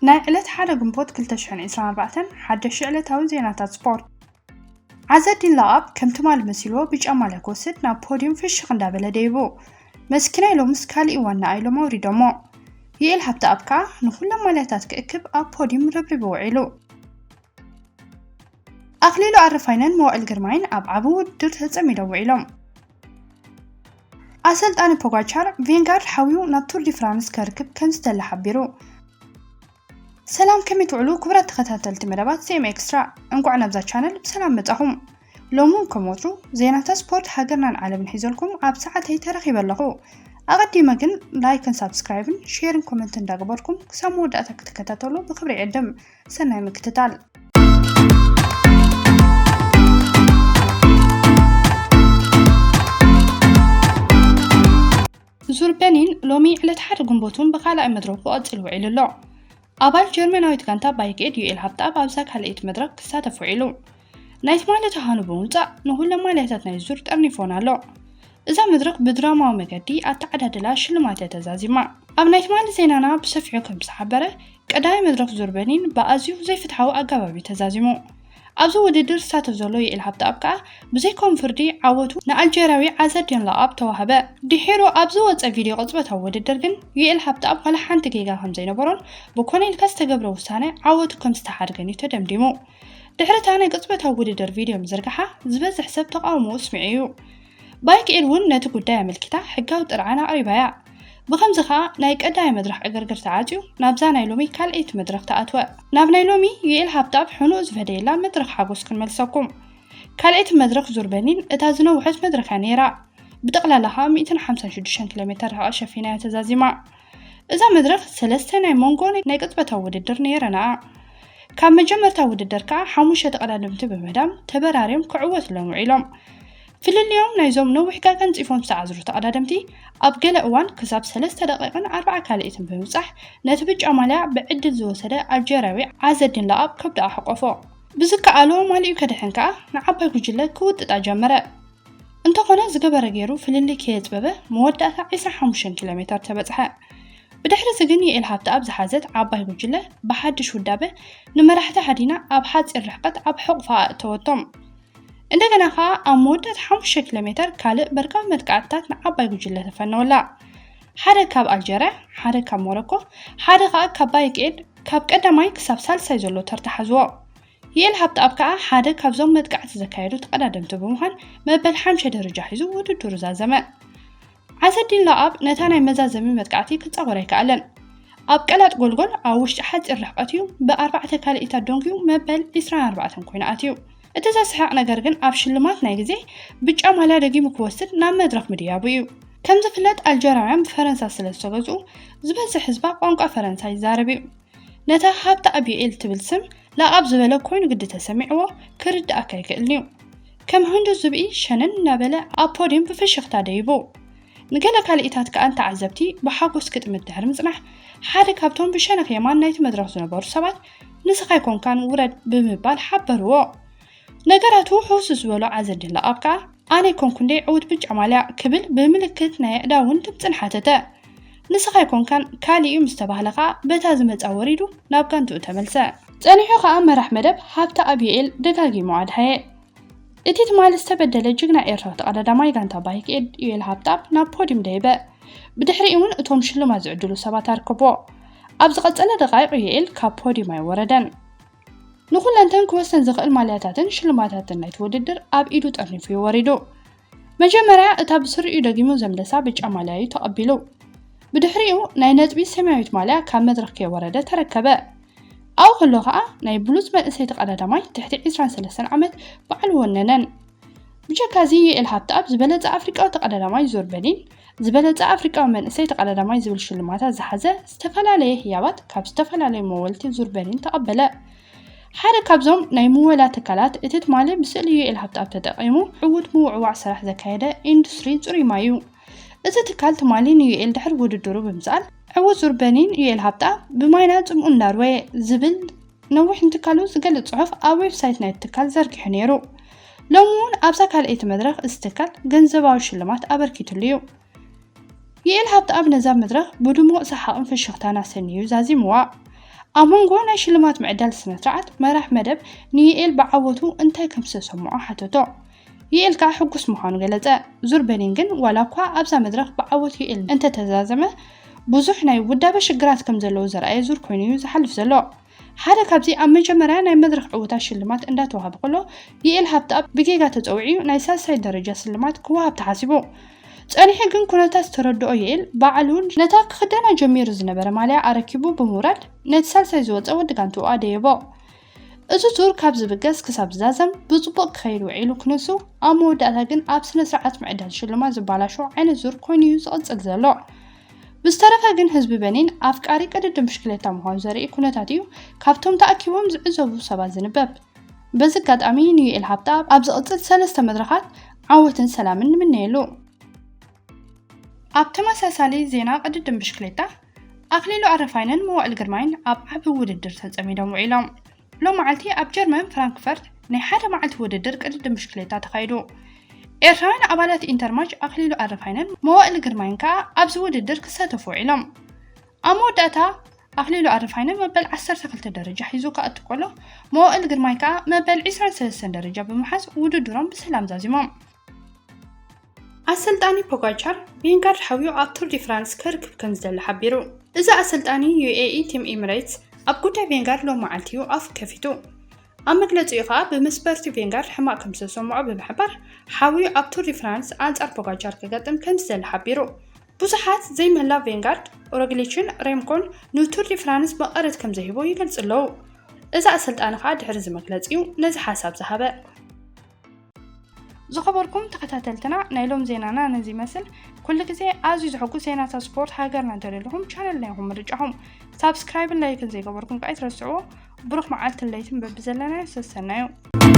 ናይ ዕለት ሓደ ግንቦት ክልተ ሽሕን ዕስራን ኣርባዕተን ሓደሽቲ ዕለታዊ ዜናታት ስፖርት። ዓዘዲን ለኣብ ከም ትማሊ መሲልዎ ብጫ ማልያ ክወስድ ናብ ፖዲየም ፍሽኽ እንዳበለ ደይቡ። መስኪናይ ሎምስ ካሊእ ዋና ኢሎም ኣውሪዶሞ። ዩኤል ሃብተኣብ ከኣ ንኹሎም ማልያታት ክእክብ ኣብ ፖዲየም ረብሪቡ ውዒሉ። ኣኽሊሉ ኣረፋይነን መዋእል ግርማይን ኣብ ዓቢ ውድድር ተጸሚዶም ውዒሎም። ኣሰልጣኒ ፖጋቻር ቬንጋርድ ሓዊኡ ናብ ቱር ዲ ፍራንስ ከርክብ ከም ዝደለ ሓቢሩ። ሰላም፣ ከመይ ትውዕሉ ክቡራት ተኸታተልቲ መደባት ሲ ኤም ኤክስትራ? እንቋዕ ናብዛ ቻነል ብሰላም መጻኹም። ሎሚ እውን ከም ወትሩ ዜናታት ስፖርት ሃገርናን ዓለምን ሒዘልኩም ኣብ ሰዓተይ ተረኺበ ኣለኹ። ኣቐዲመ ግን ላይክን ሳብስክራይብን ሼርን ኮመንትን እንዳገበርኩም ክሳብ መወዳእታ ክትከታተሉ ብኽብሪ ይዕድም። ሰናይ ምክትታል። ዙር በኒን ሎሚ ዕለት ሓደ ግንቦት እውን ብኻልኣይ መድረኹ ቀጺሉ ውዒሉ ኣሎ። ኣባል ጀርመናዊት ጋንታ ባይክ ኤድ ዩኤል ሃብተኣብ ኣብዛ ካልኣይቲ መድረኽ ክሳተፍ ውዒሉ። ናይ ትማሊ ተሃኑ ብምውጻእ ንኹለን ማልያታት ናይ ዙር ጠርኒፎን ኣሎ። እዛ መድረኽ ብድራማዊ መገዲ ኣተዓዳድላ ሽልማት እያ ተዛዚማ። ኣብ ናይ ትማሊ ዜናና ብሰፊሑ ከም ዝተሓበረ፣ ቀዳማይ መድረኽ ዙር በኒን ብኣዝዩ ዘይፍትሓዊ ኣገባብ እዩ ተዛዚሙ። ኣብዚ ውድድር ዝሳተፍ ዘሎ ዩኤል ሃብተኣብ ከኣ ብዘይከውን ፍርዲ ዓወቱ ንኣልጀርያዊ ዓዘዲን ለኣብ ተዋህበ። ድሒሩ ኣብ ዝወጸ ቪድዮ ቅጽበታዊ ውድድር ግን ዩኤል ሃብተኣብ ዋላ ሓንቲ ጌጋ ከም ዘይነበሮን ብኮነ ኢልካ ዝተገብረ ውሳነ ዓወቱ ከም ዝተሓድገን እዩ ተደምዲሙ። ድሕሪ እታ ናይ ቅጽበታዊ ውድድር ቪድዮ ምዝርጋሓ ዝበዝሕ ሰብ ተቓውሞኡ ኣስሚዑ እዩ። ባይክ ኤድ እውን ነቲ ጉዳይ ኣመልኪታ ሕጋዊ ጥርዓን ኣቕሪባ እያ። ብኸምዚ ኸኣ ናይ ቀዳማይ መድረኽ ዕግርግር ተዓጽዩ ናብዛ ናይ ሎሚ ካልኣይቲ መድረኽ ተኣትወ። ናብ ናይ ሎሚ ዩኤል ሃብተኣብ ሕኑኡ ዝፈደየላ መድረኽ ሓጎስ ክንመልሰኩም። ካልኣይቲ መድረኽ ዙር በኒን እታ ዝነውሐት መድረኽ እያ ነይራ። ብጠቕላላ ኸኣ ሚእትን ሓምሳን ሽዱሽተን ኪሎ ሜተር ርሕቐት ሸፊና እያ ተዛዚማ። እዛ መድረኽ ሰለስተ ናይ መንጎ ናይ ቅጽበታዊ ውድድር ነይረንኣ። ካብ መጀመርታ ውድድር ከኣ ሓሙሽተ ተቐዳደምቲ ብምህዳም ተበራርዮም ክዕወቱለን ውዒሎም። ፍልልዮም ናይዞም ነዊሕ ጋጋ ኣንጺፎም ዝተዓዝሩ ተቐዳደምቲ ኣብ ገለ እዋን ክሳብ ሰለስተ ደቂቕን ኣርብዓ ካልኢትን ብምብጻሕ ነቲ ብጫ ማልያ ብዕድል ዝወሰደ ኣልጀርያዊ ዓዘዲን ለኣብ ከብዱ ኣሕቆፎ። ብዝከኣሎ ማሊኡ ከድሕን ከኣ ንዓባይ ጉጅለ ክውጥጣ ጀመረ። እንተኾነ ዝገበረ ገይሩ ፍልልይ ከየጽበበ መወዳእታ ዕስራን ሓሙሽተን ኪሎ ሜተር ተበጽሐ። ብድሕሪ እዚ ግን ዩኤል ሃብተኣብ ዝሓዘት ዓባይ ጉጅለ ብሓድሽ ውዳበ ንመራሕቲ ሃዲና ኣብ ሓጺር ርሕቀት ኣብ ሕቑፋ ኣእተወቶም። እንደገና ኸኣ ኣብ መወዳእታ ሓሙሽተ ኪሎ ሜተር ካልእ በርቃዊ መጥቃዕትታት ንዓባይ ጉጅለ ተፈነወላ። ሓደ ካብ ኣልጀርያ፣ ሓደ ካብ ሞሮኮ፣ ሓደ ኸኣ ካብ ባይክ ኤድ ካብ ቀዳማይ ክሳብ ሳልሳይ ዘሎ ተርታ ሓዝዎ። ዩኤል ሃብተኣብ ከኣ ሓደ ካብዞም መጥቃዕቲ ዘካየዱ ተቐዳደምቲ ብምዃን መበል ሓምሻይ ደረጃ ሒዙ ውድድሩ ዛዘመ። ዓዘዲን ለኣብ ነታ ናይ መዛዘሚ መጥቃዕቲ ክጻወር ኣይከኣለን። ኣብ ቀላጥ ጎልጎል ኣብ ውሽጢ ሓጺር ርሕቀት እዩ ብኣርባዕተ ካልኢታት ደንጉዩ መበል ዕስራን ኣርባዕተን ኮይኑ ኣትዩ። እቲ ዘስሕቕ ነገር ግን ኣብ ሽልማት ናይ ግዜ ብጫ ማልያ ደጊሙ ክወስድ ናብ መድረኽ ምድያቡ እዩ። ከም ዝፍለጥ ኣልጀርያውያን ብፈረንሳ ስለ ዝተገዝኡ ዝበዝሕ ህዝባ ቋንቋ ፈረንሳ ይዛረብ እዩ። ነታ ሃብተኣብ ዩኤል ትብል ስም ለኣብ ዝበለ ኮይኑ ግዲ ተሰሚዕዎ ክርድኣካ ኣይክእልን እዩ። ከም ህንዱ ዝብኢ ሸነን እናበለ ኣብ ፖድየም ብፍሽኽታ ደይቡ። ንገለ ካልኢታት ከኣ ንተዓዘብቲ ብሓጎስ ክጥምት ድሕሪ ምጽናሕ፣ ሓደ ካብቶም ብሸነኽ የማን ናይቲ መድረኽ ዝነበሩ ሰባት፣ "ንስኻ ኣይኮንካን፣ ውረድ" ብምባል ሓበርዎ። ነገራቱ ሕውስ ዝበሎ ዓዘዲን ለኣብ ከኣ፣ "ኣነ ኣይኮንኩን ድየ ዕዉት ብጫ ማልያ?" ክብል ብምልክት ናይ ኣእዳውን ድምጽን ሓተተ። "ንስኻ ኣይኮንካን፣ ካልእ እዩ" ምስ ተባህለ ከኣ በታ ዝመጻ ወሪዱ ናብ ጋንትኡ ተመልሰ። ጸኒሑ ከኣ መራሕ መደብ ሃብተኣብ ዩኤል ደጋጊሙ ኣድሃየ። እቲ ትማሊ ዝተበደለ ጅግና ኤርትራዊ ተቐዳዳማይ ጋንታ ባይክ ኤድ ዩኤል ሃብተኣብ ናብ ፖድዩም ደይበ። ብድሕሪኡ እውን እቶም ሽልማት ዝዕድሉ ሰባት ኣርከብዎ። ኣብ ዝቐጸለ ደቃይቕ ዩኤል ካብ ፖድዩም ኣይወረደን። ንኹለንተን ክወሰን ዝኽእል ማልያታትን ሽልማታትን ናይቲ ውድድር ኣብ ኢዱ ጠርኒፉ እዩ ወሪዱ። መጀመርያ እታ ብስሪኡ ደጊሙ ዘምለሳ ብጫ ማልያ እዩ ተቐቢሉ። ብድሕሪኡ ናይ ነጥቢ ሰማያዊት ማልያ ካብ መድረኽ ከይወረደ ተረከበ። ኣብኡ ከሎ ኸኣ ናይ ብሉጽ መንእሰይ ተቐዳዳማይ ትሕቲ ዕስራን ሰለስተን ዓመት በዓል ወነነን። ብጀካዚ ዩኤል ሃብተኣብ ዝበለጸ ኣፍሪቃዊ ተቐዳዳማይ ዙር በኒን፣ ዝበለጸ ኣፍሪቃዊ መንእሰይ ተቐዳዳማይ ዝብል ሽልማታት ዝሓዘ ዝተፈላለየ ህያባት ካብ ዝተፈላለዩ መወልቲ ዙር በኒን ተቐበለ። ሓደ ካብዞም ናይ ምወላ ትካላት እቲ ትማሊ ብስእሊ ዩኤል ሃብተኣብ ተጠቒሙ ዕዉት ምውዕዋዕ ስራሕ ዘካየደ ኢንዱስትሪ ጽሩይ ማይ እዩ። እዚ ትካል ትማሊ ንዩኤል ድሕሪ ውድድሩ ብምስኣል፣ ዕዉት ዙር በኒን ዩኤል ሃብተኣብ ብማይና ጽምኡ እንዳርወየ ዝብል ነዊሕ ንትካሉ ዝገልጽ ጽሑፍ ኣብ ዌብሳይት ናይቲ ትካል ዘርጊሑ ነይሩ። ሎሚ እውን ኣብዛ ካልኣይቲ መድረኽ እዚ ትካል ገንዘባዊ ሽልማት ኣበርኪትሉ እዩ። ዩኤል ሃብተኣብ ነዛ መድረኽ ብድሙቕ ሰሓቕን ፍሽኽታን ኣሰንዩ ዛዚምዋ። ኣብ መንጎ ናይ ሽልማት ምዕዳል ስነ ስርዓት መራሕ መደብ ንዩኤል ብዓወቱ እንታይ ከም ዝተሰምዖ ሓተቶ። ዩኤል ከኣ ሕጉስ ምዃኑ ገለጸ። ዙር በኒን ግን ዋላ እኳ ኣብዛ መድረኽ ብዓወት ዩኤል እንተተዛዘመ፣ ብዙሕ ናይ ውዳበ ሽግራት ከም ዘለዉ ዘርኣየ ዙር ኮይኑ እዩ ዝሓልፍ ዘሎ። ሓደ ካብዚ ኣብ መጀመርያ ናይ መድረኽ ዕውታት ሽልማት እንዳተዋህበ ከሎ ዩኤል ሃብተኣብ ብጌጋ ተጸዊዑ ናይ ሳልሳይ ደረጃ ስልማት ክወሃብ ተሓሲቡ። ጸኒሑ ግን ኩነታት ዝተረድኦ ዩኤል ባዕሉ ነታ ክኽደና ጀሚሩ ዝነበረ ማልያ ኣረኪቡ ብምውራድ ነቲ ሳልሳይ ዝወጸ ወዲ ጋንትኡ ኣደየቦ። እዚ ዙር ካብ ዝብገስ ክሳብ ዝዛዘም ብጽቡቕ ክኸይድ ውዒሉ ክንሱ፣ ኣብ መወዳእታ ግን ኣብ ስነ ስርዓት ምዕዳል ሽልማት ዝበላሾ ዓይነት ዙር ኮይኑ እዩ ዝቕጽል ዘሎ። ብዝተረፈ ግን ህዝቢ በኒን ኣፍቃሪ ቅድድም ብሽክሌታ ምዃኑ ዘርኢ ኩነታት እዩ ካብቶም ተኣኪቦም ዝዕዘቡ ሰባት ዝንበብ። በዚ ኣጋጣሚ ንዩኤል ሃብተኣብ ኣብ ዝቕጽል ሰለስተ መድረኻት ዓወትን ሰላምን ንምነየሉ። ኣብ ተመሳሳሊ ዜና ቅድድም ብሽክሌታ ኣኽሊሉ ኣረፋይነን መዋእል ግርማይን ኣብ ዓቢ ውድድር ተጸሚዶም ውዒሎም። ሎም መዓልቲ ኣብ ጀርመን ፍራንክፈርት ናይ ሓደ መዓልቲ ውድድር ቅድድም ብሽክሌታ ተኻይዱ። ኤርትራውያን ኣባላት ኢንተርማች ኣኽሊሉ ኣረፋይነን መዋእል ግርማይን ከኣ ኣብዚ ውድድር ክሳተፉ ውዒሎም። ኣብ መወዳእታ ኣኽሊሉ ኣረፋይነ መበል ዓሰርተ ክልተ ደረጃ ሒዙ ክኣቱ ከሎ፣ መዋእል ግርማይ ከኣ መበል ዕስራን ሰለስተን ደረጃ ብምሓዝ ውድድሮም ብሰላም ዛዚሞም። ኣሰልጣኒ ፖጋቻር ቬንጋርድ ሓውዩ ኣብ ቱር ዲ ፍራንስ ክርክብ ከም ዝደሊ ሓቢሩ። እዚ ኣሰልጣኒ ዩኤኢ ቲም ኤሚሬትስ ኣብ ጉዳይ ቬንጋርድ ሎም መዓልቲ እዩ ኣፉ ከፊቱ። ኣብ መግለጺኡ ከኣ ብመስበርቲ ቬንጋርድ ሕማቕ ከም ዝተሰምዖ ብምሕባር፣ ሓውዩ ኣብ ቱር ዲ ፍራንስ ኣንጻር ፖጋቻር ክገጥም ከም ዝደሊ ሓቢሩ። ብዙሓት ዘይምህላው ቬንጋርድ፣ ሮግሊችን ሬምኮን ንቱር ዲ ፍራንስ መቐረት ከም ዘይህቦ ይገልጹ ኣለዉ። እዚ ኣሰልጣኒ ከኣ ድሕሪ እዚ መግለጺ እዩ ነዚ ሓሳብ ዝሃበ። ዝኸበርኩም ተኸታተልትና፣ ናይ ሎም ዜናና ነዚ ይመስል። ኩሉ ግዜ ኣዝዩ ዘሐጉስ ዜናታት ስፖርት ሃገርና እንተደለኹም፣ ቻነልና ኢኹም ምርጫኹም። ሳብስክራይብን ላይክን ዘይገበርኩም ከኣ ኣይትረስዕዎ። ብሩኽ መዓልትን ለይትን በብዘለናዮ ሰሰናዩ።